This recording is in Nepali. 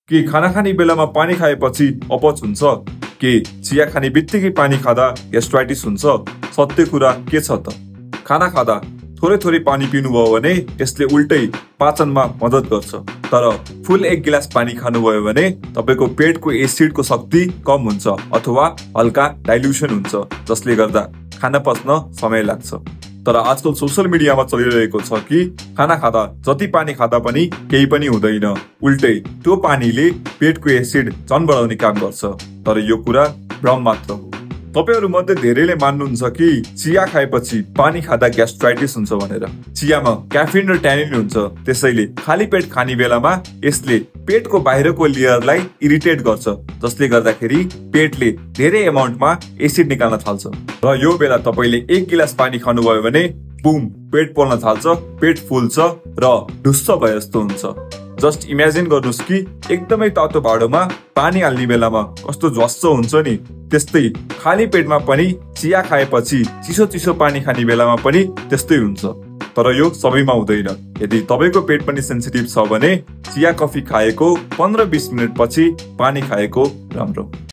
कि खाना खाने बेलामा पानी खाएपछि अपच हुन्छ, कि चिया खाने बित्तिकै पानी खाँदा ग्यास्ट्राइटिस हुन्छ? सत्य कुरा के छ त? खाना खाँदा थोरै थोरै पानी पिनुभयो भने यसले उल्टै पाचनमा मद्दत गर्छ। तर फुल 1 गिलास पानी खानुभयो भने तपाईको पेटको एसिडको शक्ति कम हुन्छ अथवा हल्का डाइल्युसन हुन्छ, जसले गर्दा खाना पच्न समय लाग्छ। तर आजकल सोशल मिडियामा चलिरहेको छ कि खाना खाँदा जति पानी खाँदा पनि केही पनि हुँदैन, उल्टै त्यो पानीले पेटको एसिड झन् बढाउने काम गर्छ। तर यो कुरा भ्रम मात्र हो। तपाईहरु मध्ये धेरैले मान्नुहुन्छ कि चिया खाएपछि पानी खाँदा ग्यास्ट्राइटिस हुन्छ भनेर। चियामा क्याफिन र ट्यानिन हुन्छ, त्यसैले खाली पेट खाने बेलामा यसले पेटको बाहिरको लेयरलाई इरिटेट गर्छ, जसले गर्दाखेरि पेटले धेरै अमाउन्टमा एसिड निकाल्न थाल्छ। र यो बेला तपाईले 1 गिलास पानी खानुभयो भने बुम, पेट पोल्न थाल्छ, पेट फुल्छ र ढुस्स भए जस्तो हुन्छ। जस्ट इमेजिन गर्नुस् कि एकदमै तातो भाँडोमा पानी हाल्ने बेलामा कस्तो झ्वास्स हुन्छ नि, त्यस्तै खाली पेटमा पनि चिया खाएपछि चिसो चिसो पानी खाने बेलामा पनि त्यस्तै हुन्छ। तर यो सबैमा हुँदैन। यदि तपाईको पेट पनि सेन्सिटिभ छ भने चिया कफी खाएको 15-20 मिनेट पछि पानी खाएको राम्रो।